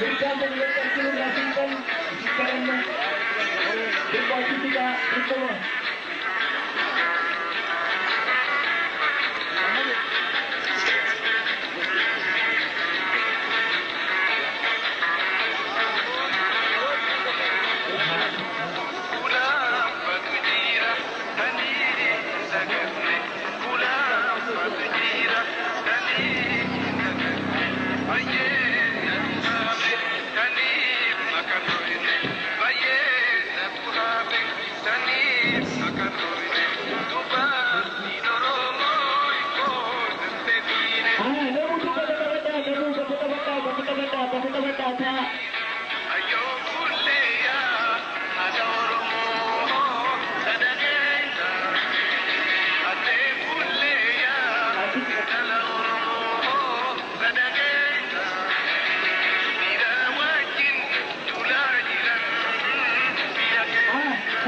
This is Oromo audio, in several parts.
Mirgaan sanii gadi harki nurraa siiqan isin kadhanna. Xiqqoo achi siqaa xiqquma. Namutu gadi qabadhaa, namuu gadi qabadhaa, gadi qabadhaa, gadi qabadhaa ta'a.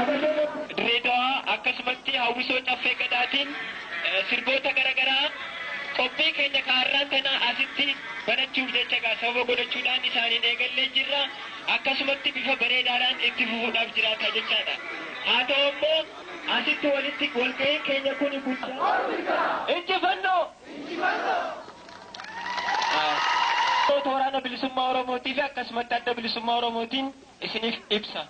Dirreedawaa akkasumatti hawwisoo caffee gadaatiin sirboota garaagaraa qophii keenya kaarraa tana asitti banachuuf jecha gaa sababa godhachuudhaan isaaniin eegallee jirra. Akkasumatti bifa bareedaadhaan itti fufuudhaaf jiraata jechaadha. Haa ta'u immoo asitti walitti walga'iin keenya kun guddaa. Injifannoo! Waraana bilisummaa Oromootii fi akkasumatti adda bilisummaa Oromootiin isiniif ibsa.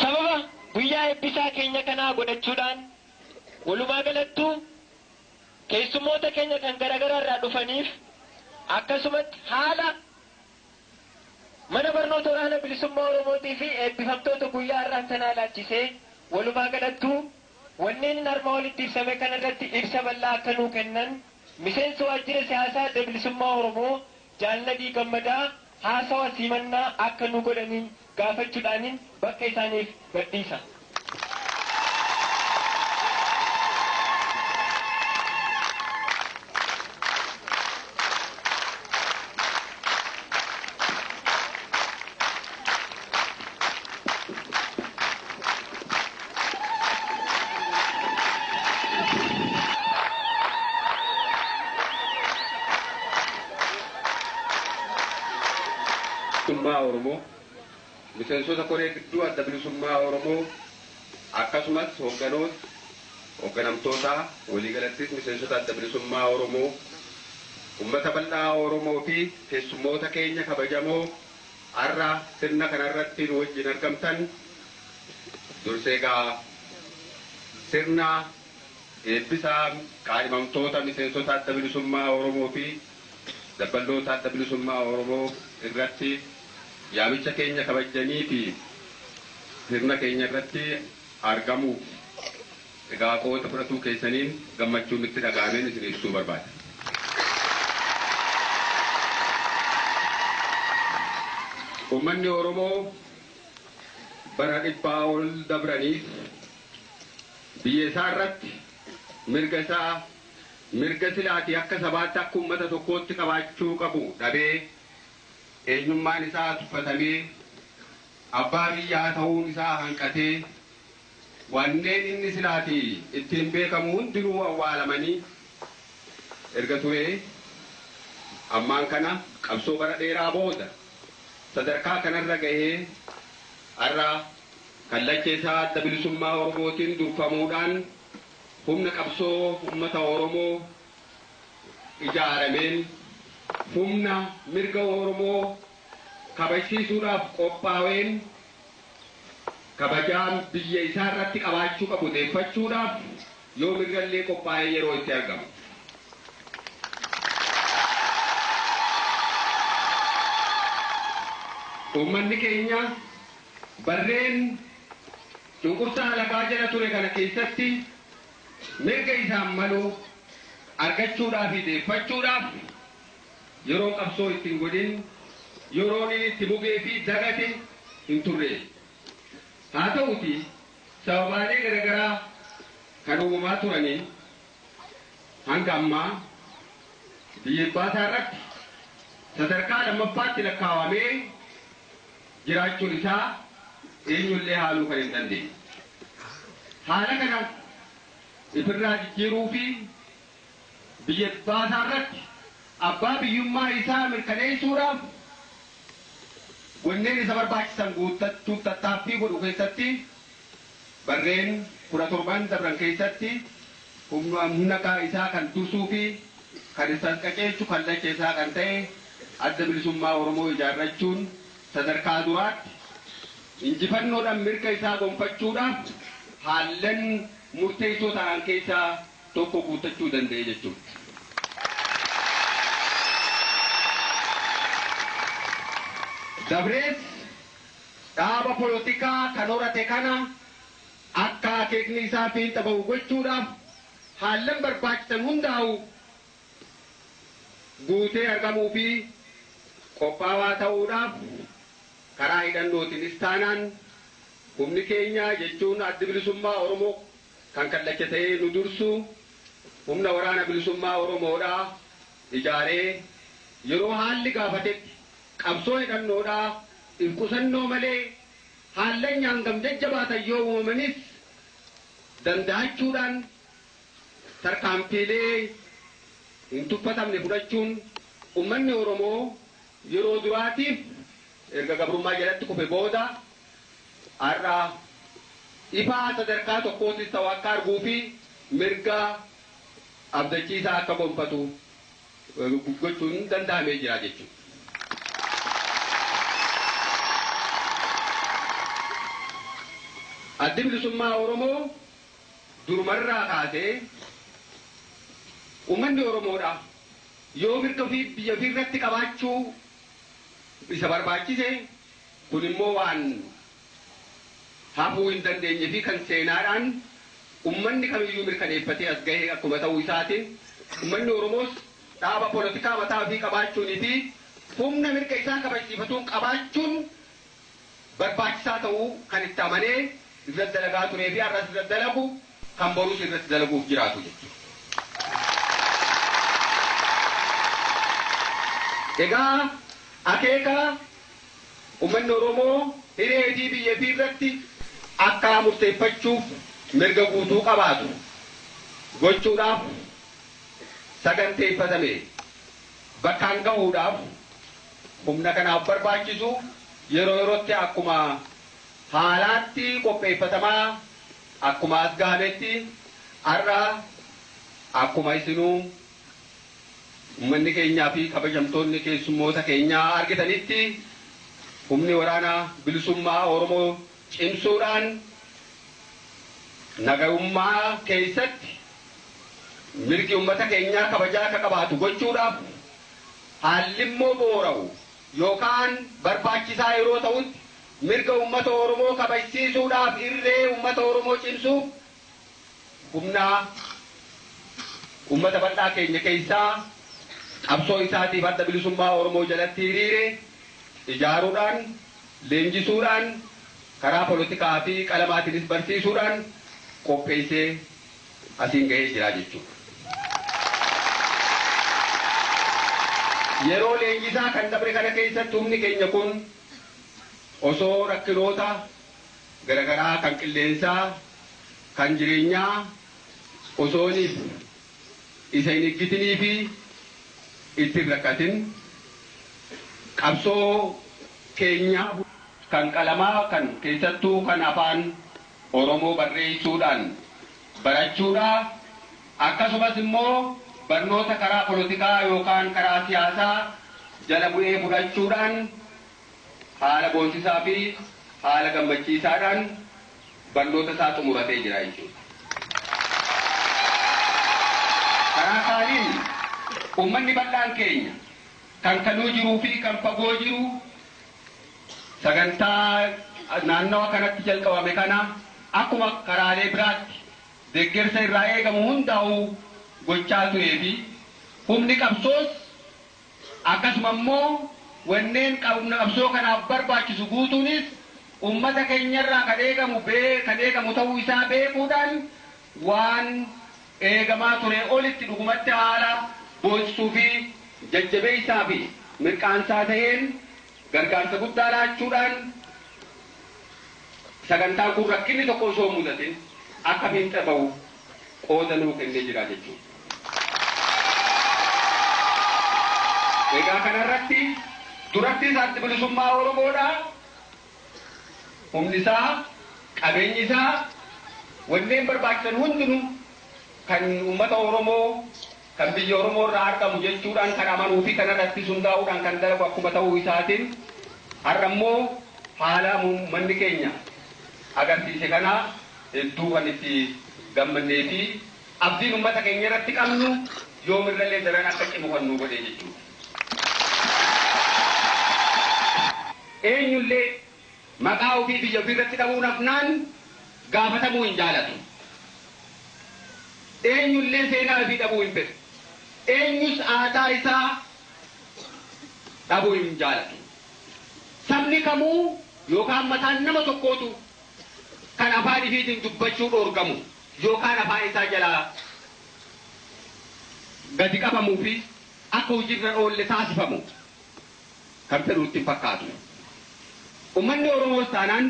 Sababa guyyaa eebbisaa keenya kanaa godhachuudhaan walumaa galattuu keessummoota keenya kan garaagaraa irraa dhufaniif akkasumatti haala mana barnoota waraana bilisummaa Oromootii fi eebbifamtoota guyyaa irraa tanaa ilaalchisee walumaa galattuu wanneen armaa olitti ibsame kanarratti ibsa bal'aa akka nuu kennan miseensa waajjira siyaasaa adda bilisummaa Oromoo Jaalladii Gammadaa haasawa simannaa akka nu godhaniin gaafachuudhaaniin bakka isaaniif gadhiisa. Bilisummaa Oromoo, miseensota koree gidduu adda bilisummaa Oromoo, akkasumas hoogganoota, hoogganamtoota, waliigalattis miseensota adda bilisummaa Oromoo, uummata bal'aa Oromoo fi keessummoota keenya kabajamoo har'a sirna kanarratti nu wajjin argamtan, dursee egaa sirna eebbisaa qaadhimamtoota miseensota adda bilisummaa Oromoo fi dabballoota adda bilisummaa Oromoo irratti yaamicha keenya kabajanii fi sirna keenya irratti argamuuf egaa qooda fudhatuu keessaniin gammachuun itti dhaga'ameen isin ibsuu barbaada. Uummanni Oromoo bara dhibbaa ol dabraniif biyya isaa irratti mirga isaa mirga silaatii akka sabaatti akka uummata tokkootti qabaachuu qabu dhabee eenyummaan isaa tuffatamee abbaa biyyaa ta'uun isaa hanqatee wanneen inni silaatii ittiin beekamu hundinuu awwaalamanii erga turee ammaan kana qabsoo bara dheeraa booda sadarkaa kanarra gahee har'a kallacha isaa adda bilisummaa Oromootiin durfamuudhaan humna qabsoo uummata Oromoo ijaarameen humna mirga Oromoo kabajsiisuudhaaf qophaa'een kabajaan biyya isaa irratti qabaachuu qabu deeffachuudhaaf yoo mirgallee qophaa'ee yeroo itti argamu. Uummanni keenya barreen cunqursaa alagaa jala ture kana keessatti mirga isaan malu argachuudhaaf fi deeffachuudhaaf yeroo qabsoo ittiin godhin yeroon inni itti mugee fi dagate hin turre. Haa ta'uti sababaalee garaagaraa kan uumamaa turaniin hanga ammaa biyya abbaasaa irratti sadarkaa lammaffaatti lakkaawamee jiraachuun isaa eenyullee haaluu kan hin dandeenye. Haala kana ifirraa jijjiiruu fi Biyya baasaa irratti abbaa biyyummaa isaa mirkaneessuudhaaf wanneen isa barbaachisan guuttachuuf tattaaffii godhu keessatti barreen 17 dabran keessatti humna isaa kan dursuu fi kan isa qaceelchu kallacha isaa kan ta'e Adda Bilisummaa Oromoo ijaarrachuun sadarkaa duraatti injifannoodhaan mirga isaa gonfachuudhaaf haallan murteessoo ta'an keessaa tokko guuttachuu danda'e jechuudha. Dabrees dhaaba polotikaa kan horate kana akka akeekni isaa fiixa ba'u gochuudhaaf haallan barbaachisan hundaa'u guutee argamuu fi qophaawaa ta'uudhaaf karaa hidhannootiinis taanaan humni keenya jechuun Addi Bilisummaa Oromoo kan kallacha ta'ee nu dursu humna waraana bilisummaa Oromoodhaa ijaaree yeroo haalli gaafatetti qabsoo hidhannoodhaa if qusannoo malee haallan hangam jajjabaatan yoo uumamanis danda'achuudhaan tarkaanfiilee hin tuffatamne fudhachuun uummanni Oromoo yeroo duraatiif erga gabrummaa jalatti kufe booda har'a ifaa sadarkaa tokkootis ta'u akka arguu fi mirga abdachiisaa akka gonfatu gochuun danda'amee jira jechuudha. Addi Bilisummaa Oromoo durumarraa kaasee uummanni Oromoodha yoo mirga ofii biyya ofii irratti qabaachuu isa barbaachise kun immoo waan hafuu hin dandeenye fi kan seenaadhaan uummanni kamiyyuu mirkaneeffatee as gahee akkuma ta'uu isaatiin uummanni Oromoos dhaaba polotikaa mataa ofii qabaachuunii fi humna mirga isaa kabachiifatuun qabaachuun barbaachisaa ta'uu kan itti amanee irratti dalagaa turee fi har'as irratti dalagu kan boruus irratti dalaguuf jiraatu jechuudha. Egaa akeeka uummanni Oromoo hiree fi biyya ofii irratti akka murteeffachuuf mirga guutuu qabaatu gochuudhaaf saganteeffatame bakkaan gahuudhaaf humna kanaaf barbaachisu yeroo yerootti akkuma haalaatti qopheeffatamaa akkuma as gahametti har'a akkuma isinuu uummanni keenyaa fi kabajamtoonni keessummoota keenyaa argitanitti humni waraanaa bilisummaa Oromoo cimsuudhaan nagayummaa keessatti mirgi uummata keenyaa kabajaa akka qabaatu gochuudhaaf haalli immoo boora'u yookaan barbaachisaa yeroo ta'utti mirga uummata Oromoo kabajsiisuudhaaf irree uummata Oromoo cimsuuf humna uummata bal'aa keenya keessaa qabsoo isaatiif Adda Bilisummaa Oromoo jalatti hiriire ijaaruudhaan leenjisuudhaan karaa polotikaa fi qalamaatiinis barsiisuudhaan qopheessee asiin gahee jira jechuudha. Yeroo leenjisaa kan dabre kana keessatti humni keenya kun osoo rakkinoota garaagaraa kan qilleensaa kan jireenyaa osooniif isa hin eeggatinii fi itti hin rakkatin qabsoo keenya kan qalamaa kan keessattuu kan afaan Oromoo barreessuudhaan barachuudhaa akkasumas immoo barnoota karaa polotikaa yookaan karaa siyaasaa jala bu'ee fudhachuudhaan haala boonsisaa fi haala gammachiisaadhaan barnoota isaa xumuratee jira jechuudha. Karaa kaaniin uummanni bal'aan keenya kan kanuu jiruu fi kan fagoo jiru sagantaa naannawa kanatti jalqabame kana akkuma karaalee biraatti deeggarsa irraa eegamu hundaa'u gochaa turee fi humni qabsoos akkasuma immoo wanneen qabsoo kanaaf barbaachisu guutuunis uummata keenyarraa kan eegamu ta'uu isaa beekuudhaan waan eegamaa ture olitti dhugumatti haala boonsuu fi jajjabeessaa fi mirqaansaa ta'een gargaarsa guddaa laachuudhaan sagantaan kun rakkinni tokko osoo hin mudatin akka fiixa ba'u qooda nuu kennee jira jechuudha. Egaa kanarratti durattis addi bilisummaa Oromoodha. Humni isaa, qabeenyi isaa, wanneen barbaachisan hundinuu kan uummata Oromoo kan biyya Oromoo irraa argamu jechuudhaan kan amanuu fi kanarratti hundaa'uudhaan kan dalagu akkuma ta'uu isaatiin har'a immoo haala uummanni keenya agarsiise kana hedduu kan itti gammannee fi abdiin uummata keenya irratti qabnu yoomirrallee daran akka cimu kan nu godhe jechuudha. Eenyullee maqaa ofii biyya ofii irratti dhabuun hafnaan gaafatamuu hin jaalatu. Eenyullee seenaa ofii dhabuu hin fedhu. Eenyus aadaa isaa dhabuu hin jaalatu. Sabni kamuu yookaan mataan nama tokkootu kan afaan ifiitiin dubbachuu dhoorgamu yookaan afaan isaa jalaa gadi qabamuu fi akka hojiirra oolle taasifamu kan fedhu itti hin fakkaatu. Uummanni Oromoos taanaan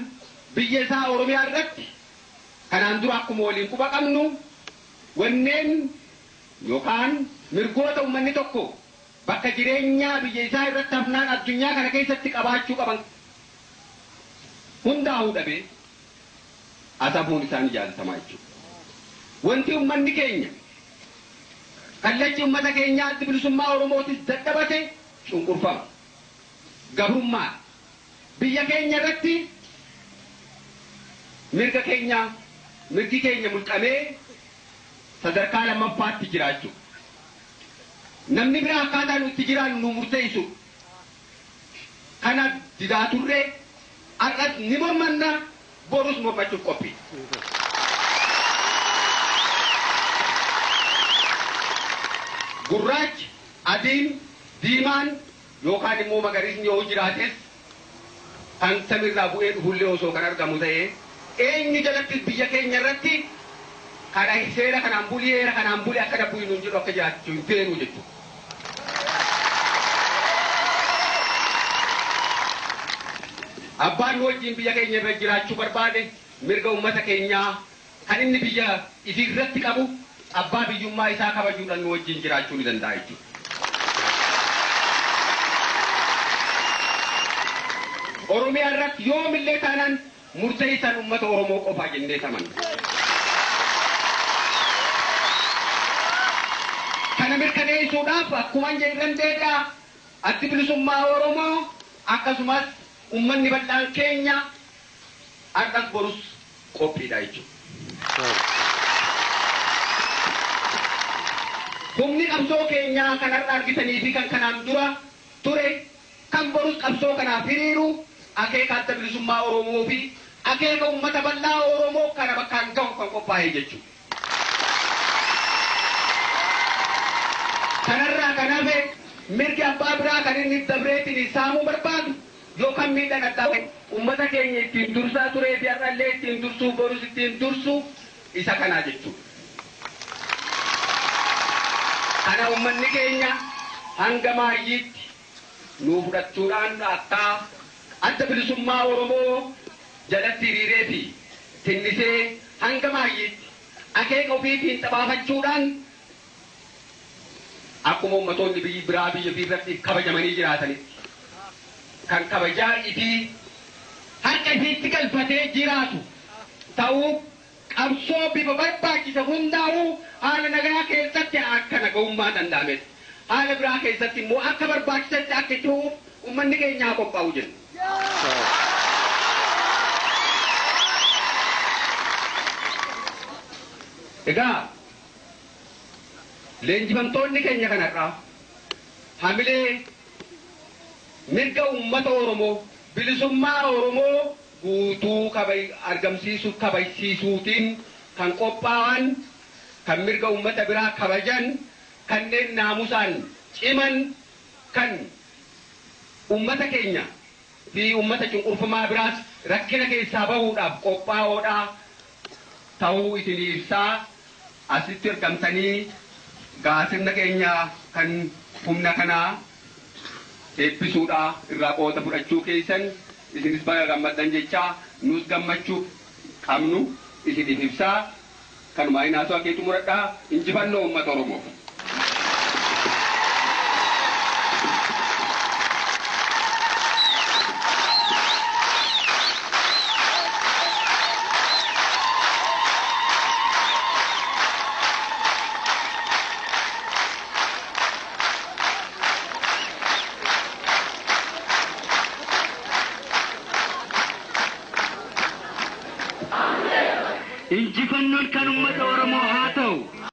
biyya isaa Oromiyaa irratti kanaan dura akkuma waliin quba qabnu wanneen yookaan mirgoota uummanni tokko bakka jireenyaa biyya isaa irratti hafnaan addunyaa kana keessatti qabaachuu qaban hundaa'uu dhabee asabuun isaanii jaalatamaa jechuudha. Wanti uummanni keenya kallachi uummata keenyaa addi bilisummaa Oromootis dadhabate cunqurfama. Gabrummaa biyya keenya irratti mirga keenya mirgi keenya mulqamee sadarkaa lammaffaatti jiraachuu. Namni biraa akkaataa nuti itti jiraannu nu murteessu. Kana didaa turree har'as ni mormanna borus mormachuuf qophii. Gurraachi, adiin, diimaan yookaan immoo magariisni yoo jiraates kan samiirraa bu'ee dhufullee osoo kan argamu ta'ee eenyu jalatti biyya keenya irratti kana seera kanaan bulii heera kanaan bulii akka dabbu nuun jedhu akka jiraachuu hin feenu jechuudha. Abbaan nu wajjin biyya keenya irra jiraachuu barbaade mirga uummata keenyaa kan inni biyya ifii irratti qabu abbaa biyyummaa isaa kabajuudhaan nu wajjin jiraachuu ni danda'a jechuudha. Oromiyaa irratti yoomillee taanaan murteessaan uummata Oromoo qofaa jennee amanna. Kana mirkaneessuudhaaf akkuma jedhan deebi'a addi bilisummaa Oromoo akkasumas uummanni bal'aan keenya har'as borus qophiidha jechuudha. Humni qabsoo keenyaa kan har'a argitanii fi kan kanaan dura ture kan borus qabsoo kanaaf hiriiru akeeka adda bilisummaa Oromoo fi akeeka uummata bal'aa Oromoo kana bakkaan gahu kan qophaa'e jechuudha. Kanarraa kan hafe mirgi abbaa biraa kan inni dabreetiin saamuu barbaadu yookaan miidhaan addaa uummata keenya ittiin dursaa turee fi har'allee ittiin dursuu borus ittiin dursu isa kanaa jechuudha. Kana uummanni keenya hanga maayyiitti nuu fudhachuudhaan akka adda bilisummaa Oromoo jalatti hiriiree fi tinnisee hanga maayyiitti akeeka ofiitiin xabaafachuudhaan akkuma ummatoonni biyyi biraa biyya irratti kabajamanii jiraatanitti kan kabajaa ifii harka ifiitti galfatee jiraatu ta'uu qabsoo bifa barbaachisa hundaa'uu haala nagaa keessatti akka naga'ummaa danda'ametti haala biraa keessatti immoo akka barbaachisetti akka itti ho'uuf uummanni keenya haa qophaa'u jenna. Egaa leenjifamtoonni keenya kanarraa hamilee mirga uummata Oromoo bilisummaa Oromoo guutuu argamsiisuu kabajsiisuutiin kan qophaa'an kan mirga uummata biraa kabajan kanneen naamusaan ciman kan uummata keenya fi uummata cunqurfamaa biraas rakkina keessaa bahuudhaaf qophaa'oodha ta'uu isinii ibsaa asitti argamtanii gaasirna keenya kan humna kanaa eebbisuudha irraa qooda fudhachuu keessan isinis baga gammaddan jechaa nus gammachuu qabnu isiniif ibsaa kanumaa inaasuu akeetu muradhaa injifannoo uummata Oromoof. Injifannoon kan uummata Oromoo haa ta'u.